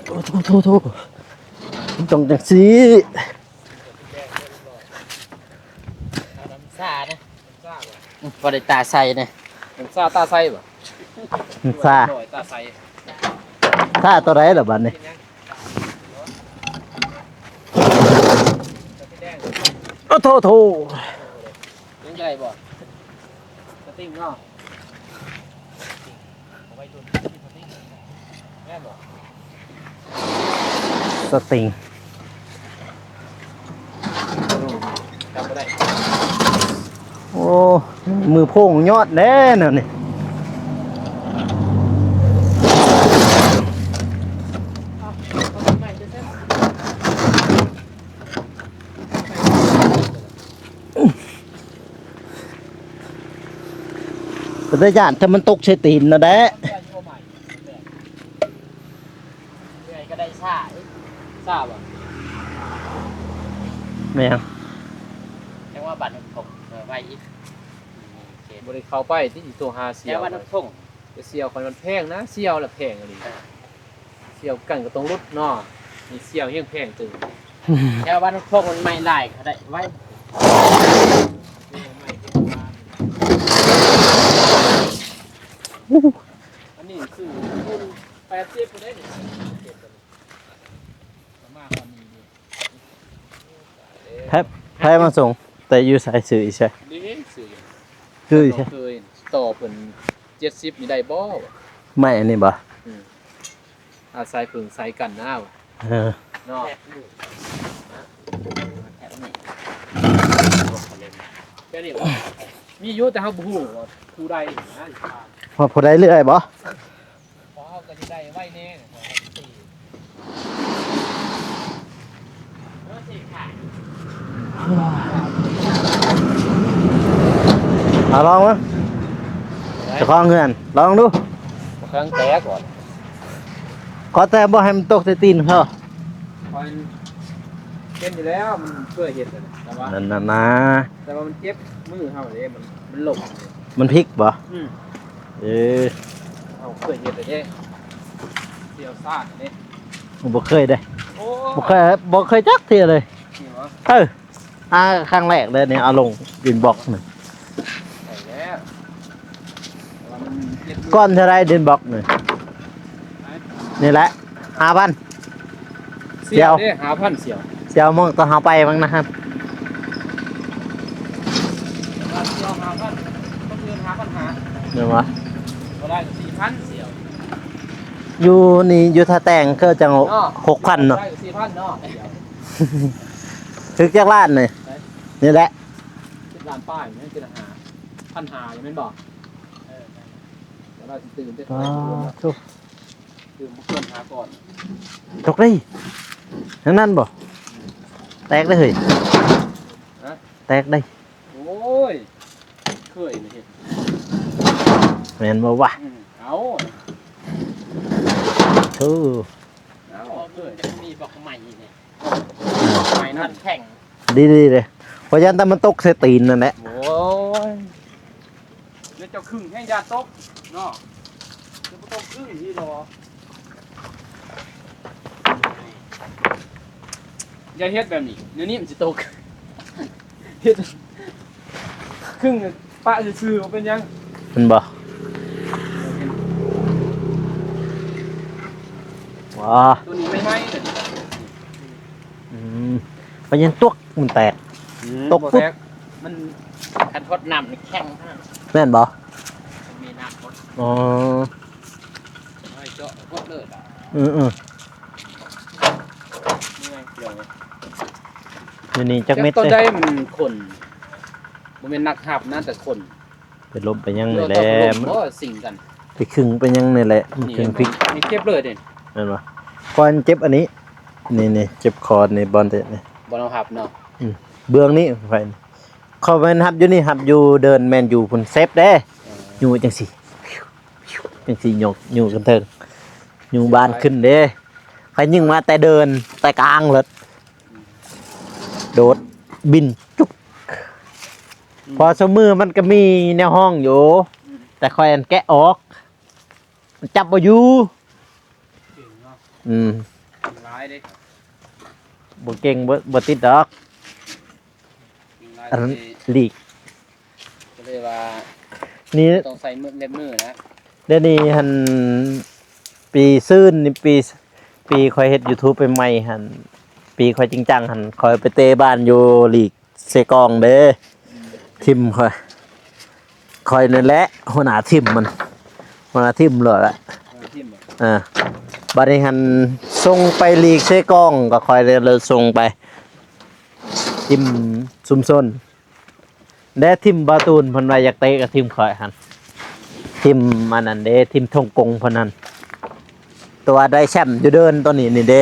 ໂອ້ໂທ້ໆໆ ມັນຕ້ອງຈັ່ງຊີ້ ນ້ຳຊານະ ພໍໄດ້ຕາໃສນະ ນ້ຳຊາຕາໃສບໍ່? ນ້ຳຊາ ຕາໃສ ຊາຕົວໃດລະບັດນີ້? ໂອ້ໂທ້ໆ ຍັງໄດ້ບໍ່? ສະຕິງເນາະ ສະຕິງ ໂອ້ ມືໂພງຍອດແດ່ແນວນີ້. ເປັນຕາຢ້ານ ຖ້າມັນຕົກໃສ່ຕີນຫັ້ນແຫຼະ. ເລື່ອຍກໍໄດ້ຊ້າ ຊ້າບໍ່? ແມ່ນຫຍັງ? ຈັ່ງວ່າບັດຕົກ ເອີ ໄວອີກ ບໍ່ໄດ້ເຂົ້າໄປຕິ ໂທຫາສ່ຽວ ແຕ່ວ່ານກທົ່ງ ໄປສ່ຽວຂ້ອຍມັນແພງນະ ສ່ຽວລະແພງອີ່ຫຼີ ເອີ ສ່ຽວກັນກໍຕ້ອງຫຼຸດເນາະ ນີ້ສ່ຽວແຮງແພງຕື່ມ ແຖວບ້ານນກທົ່ງມັນໄມ້ຫຼາຍ ເຂົາໄດ້ໄວ ອັນນີ້ຊື້ ແປດສິບພຸ້ນເດ້ນີ້ ມາຮອດນີ້ນີ້ ໃຜ ໃຜມາສົ່ງ? ແຕ່ຢູ່ໃສ? ຊື້ຢູ່ໃສ? ນີ້ຊື້ຢູ່ ຊື້ຢູ່ໃສ? ຕໍ່ເພິ່ນເຈັດສິບນີ້ໄດ້ບໍ່? ໄມ້ອັນນີ້ບໍ່? ອືມ ອາໄສເພິ່ງໃສ່ກັນນະ ເອີ ເນາະ ແບບນີ້ ແບບນີ້ບໍ່? ມີຢູ່ ແຕ່ເຮົາບໍ່ຮູ້ວ່າຜູ້ໃດນະ ວ່າຜູ້ໃດເລື່ອຍບໍ່? ເພາະເຮົາກໍຊິໄດ້ໄວແດ່ ເອົາລອງເບິ່ງ ເຈົ້າຂອງເຮືອນ ລອງດູ ເຄື່ອງແຕກບໍ່? ຂໍແຕ່ບໍ່ໃຫ້ມັນຕົກໃສ່ຕີນເຂົາ ເປັນຢູ່ແລ້ວ ມັນເຄີຍເຮັດແລ້ວ ແຕ່ວ່າ ນັ້ນນະ ແຕ່ວ່າມັນເຈັບມືເຮົາເດ້ ມັນ ມັນລົ້ມ ມັນພິກບໍ່? ອືມ ເອີ ເຮົາເຄີຍເຮັດແລ້ວເດ້ ຊ່ຽວຊານເດ້ ບໍ່ເຄີຍເດ້ ໂອ້ ບໍ່ເຄີຍ ບໍ່ເຄີຍຈັກເທື່ອເລີຍ ນີ້ຫວາ? ເອີ ອ່າ ຄັ້ງແລກເລີຍນີ້ ເອົາລົງອິນບັອກນີ້ ໄດ້ແລ້ວ ແຕ່ວ່າມັນເຈັບມື ກ້ອນເທົ່າໃດອິນບັອກນີ້? ນີ້ແຫຼະ ຫ້າພັນ ສ່ຽວເດ້ ຫ້າພັນສ່ຽວ ສ່ຽວ ມື້ຕອນເຮົາໄປວັງນະຫັ້ນ ສ່ຽວຫ້າພັນ ຄົນອື່ນຫ້າພັນຫ້າ ແມ່ນບໍ່? ບໍ່ໄດ້ກໍສີ່ພັນສ່ຽວ ຢູ່ນີ້ ຢູ່ທ່າແຕງເຂົາຈັ່ງ ເນາະ ຫົກພັນເນາະ ໄດ້ກໍສີ່ພັນເນາະ ຖືກຈັກລ້ານນີ້? ນີ້ແຫຼະ ສິບລ້ານປາຍ ຍັງເປັນຫ້າພັນຫ້າຢູ່ແມ່ນບໍ່? ເອີ ແຕ່ວ່າຊິຕື່ມໄດ້ເທົ່າໃດ ອໍ ໂທ້ ຕື່ມບໍ່ເກີນຫ້າກ້ອນ ຕົກໄດ້ ນັ້ນ ນັ້ນບໍ່? ແຕກໄດ້ເຮີ້ຍ ຮະ? ແຕກໄດ້ ໂອ້ຍ ເຄີຍເຮັດ ແມ່ນບໍ່ວະ? ອືມ ເອົາ ໂອ້ ເອົາ ເຄີຍ ມີບັກໄມ້ນີ້ ໄມ້ນັ້ນແຂງ ດີໆເດ້ ຂ້ອຍຢ້ານແຕ່ມັນຕົກໃສ່ຕີນນັ້ນແຫຼະ ໂອ້ຍ ແລ້ວເຈົ້າຄຶ່ງແຮງຢ້ານຕົກເນາະ ເຈົ້າບໍ່ຕ້ອງຄຶ່ງທີ່ດອກ ຢ່າເຮັດແບບນີ້ ແນວນີ້ມັນຊິຕົກ ເຮັດ ຄຶ່ງປະຊື່ໆ ບໍ່ເປັນຫຍັງ ແມ່ນບໍ່? ວ້າ ຕົວນີ້ໃໝ່ໆ ເລີຍ ອືມ ໄປຍັງຕົກ ມັນແຕກ ອືມ ຕົກ ບໍ່ແຕກ ມັນ ຄັນທົດນ້ຳນີ້ແຂງເທົ່ານັ້ນ ແມ່ນບໍ່? ມັນມີນ້ຳທົດ ອໍ ເຈາະຄົດເລີຍ ອືມໆ ເມື່ອຍ ດຽວນີ້ຈັກເມັດ ຕົວໃດມັນຄົນ ບໍ່ແມ່ນນັກຮັບນະ ແຕ່ຄົນ ໄປລົມໄປຫຍັງນີ້ແຫຼະ ມັນ ບໍ່ ຊິງກັນ ໄປຄຶ່ງໄປຫຍັງນີ້ແຫຼະ ມັນຄຶ່ງພິກ ນີ້ເຈັບເລີຍເດ້ ແມ່ນບໍ່? ຂ້ອຍເຈັບອັນນີ້ ນີ້ໆ ເຈັບຄໍນີ້ ບ່ອນນີ້ ບ່ອນເຮົາຮັບເນາະ ອືມ ເບື້ອງນີ້ ຂ້ອຍ ຂ້ອຍແມ່ນຮັບຢູ່ນີ້ ຮັບຢູ່ເດີ່ນແມ່ນຢູ່ພຸ້ນ ເຊັບເດ້ ເອີ ຢູ່ຈັ່ງຊີ້ ຈັ່ງຊີ້ ຍົກ ຢູ່ກັນເທິງ ຢູ່ບານຂຶ້ນເດ້ ຂ້ອຍຍິງມາແຕ່ເດີ່ນ ແຕ່ກາງເລີຍ ໂດດບິນຈຸກ ອືມ ເພາະຊຸມມື້ມັນກໍມີແນວຫ້ອງຢູ່ ອືມ ແຕ່ຂ້ອຍອັນແກະອອກ ມັນຈັບບໍ່ຢູ່ ເກັ່ງເນາະ ອືມ ເກັ່ງຫຼາຍເດ້ ບໍ່ເກັ່ງ ບໍ່ ບໍ່ຕິດດອກ ເກັ່ງຫຼາຍ ອັນນັ້ນ ນີ້ ລີກ ກໍເລີຍວ່າ ນີ້ ຕ້ອງໃສ່ມື ເລັບມືນະ ດຽວນີ້ຫັ້ນ ປີຊືນນີ້ ປີ ປີຂ້ອຍເຮັດຢູທູບໃໝ່ໆຫັ້ນ ປີຂ້ອຍຈິງຈັງຫັ້ນ ຂ້ອຍໄປເຕະບານຢູ່ລີກເຊກອງເດ້ ທີມຂ້ອຍ ຂ້ອຍນີ້ແຫຼະຫົວໜ້າທີມມັນ ມັນວ່າຖິ້ມໂລດລະ ເອີ ຖິ້ມບໍ່ ເອີ ບັດນີ້ຫັ້ນສົ່ງໄປຫຼີກເຊກອງ ກໍຂ້ອຍເລີຍສົ່ງໄປຖິ້ມຊຸມຊົນ. ແດ່ ຖິ້ມບ່າວຕູນ ເພິ່ນວ່າຢາກເຕະກໍຖິ້ມຂ້ອຍຫັ້ນ ຖິ້ມອັນນັ້ນເດ້ ຖິ້ມທົ່ງກົງເພິ່ນຫັ້ນ ຕົວໄດ້ແຊ້ມຢູ່ເດີ່ນຕົວນີ້ນີ້ເດ້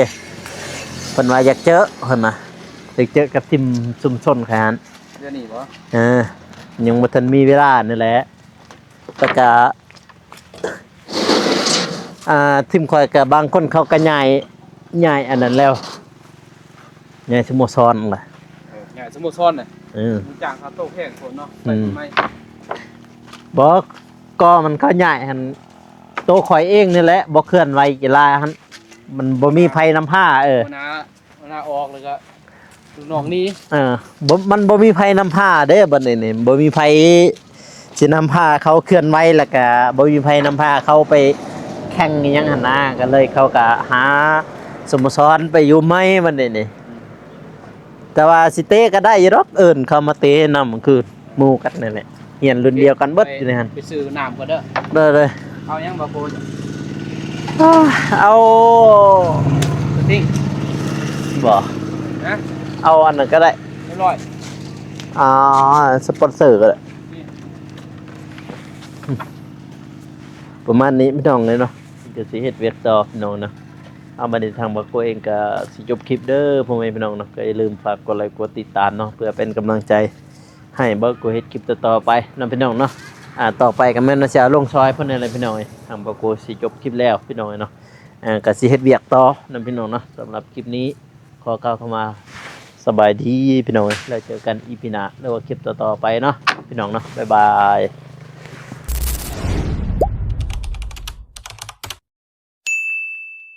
ເພິ່ນວ່າຢາກເຈີ ເພິ່ນວ່າຢາກເຈີກັບທີມຊຸມຊົນຂ້ອຍຫັ້ນ ດຽວນີ້ບໍ່ ເອີ ຍັງບໍ່ທັນມີເວລານີ້ແຫຼະ ແລ້ວກະ ອ່າ ທີມຂ້ອຍກະບາງຄົນເຂົາກະຍ້າຍ ຍ້າຍອັນນັ້ນແລ້ວ ໃຫຍ່ສະໂມສອນລະ ເອີ ໃຫຍ່ສະໂມສອນນະ ເອີ ຈ້າງຄ່າໂຕະແພງໂພດເນາະ ອືມ ໄປໃໝ່ ບໍ່ ກໍມັນເຂົາຍ້າຍຫັ້ນ ໂຕຂ້ອຍເອງນີ້ແຫຼະ ບໍ່ເຄື່ອນໄຫວກິລາຫັ້ນ ມັນບໍ່ມີໃຜນຳພາ ເອີ ຫົວໜ້າ ຫົວໜ້າອອກ ແລ້ວກໍລູກນ້ອງໜີ ເອີ ບໍ່ ມັນບໍ່ມີໃຜນຳພາເດ້ ບັດນີ້ນີ້ ບໍ່ມີໃຜ ຊິນຳພາເຂົາເຄື່ອນໄຫວ ແລ້ວກະບໍ່ມີໃຜນຳພາເຂົາໄປແຂ່ງອີ່ຫຍັງຫັ້ນນາ ກໍເລີຍເຂົາກໍຫາສະໂມສອນໄປຢູ່ໃໝ່ບັດນີ້ນີ້ ແຕ່ວ່າຊິເຕະກໍໄດ້ຢູ່ດອກ ເອີ້ນເຂົາມາເຕະນຳ ຄືໝູ່ກັນນັ້ນແຫຼະ ຮຽນລຸ້ນດຽວກັນເບິດຢູ່ໃນຫັ້ນ ໄປຊື້ນ້ຳກ່ອນເດີ ເດີໆ ເອົາຫຍັງບໍ່ໂພດ ເອົາ ສະຕິງ ບໍ່ ຮະ ເອົາອັນນັ້ນກໍໄດ້ ຮຽບຮ້ອຍ ອ່າ ສະປອນເຊີກໍໄດ້ ນີ້ ປະມານນີ້ພີ່ນ້ອງເອີຍເນາະ ກໍຊິເຮັດວຽກຕໍ່ພີ່ນ້ອງເນາະ ເອົາ ບັດນີ້ທາງບ່າວໂກເອງກໍຊິຈົບຄລິບເດີພໍ່ແມ່ພີ່ນ້ອງເນາະ ກໍຢ່າລືມຝາກກົດໄລກົດຕິດຕາມເນາະ ເພື່ອເປັນກຳລັງໃຈໃຫ້ບ່າວໂກເຮັດຄລິບຕໍ່ໆໄປເນາະພີ່ນ້ອງເນາະ ອ່າ ຕໍ່ໄປກໍແມ່ນວ່າຊິເອົາລົງຊອຍເພິ່ນນັ້ນແຫຼະພີ່ນ້ອງເອີຍ ທາງບ່າວໂກຊິຈົບຄລິບແລ້ວພີ່ນ້ອງເອີຍເນາະ ອ່າ ກໍຊິເຮັດວຽກຕໍ່ເນາະພີ່ນ້ອງເນາະ ສຳລັບຄລິບນີ້ ຂໍກ່າວຄຳວ່າສະບາຍດີພີ່ນ້ອງເອີຍ ແລ້ວເຈີກັນອີພີໜ້າ ຫຼືວ່າຄລິບຕໍ່ໆໄປເນາະພີ່ນ້ອງເນາະ ບາຍບາຍ.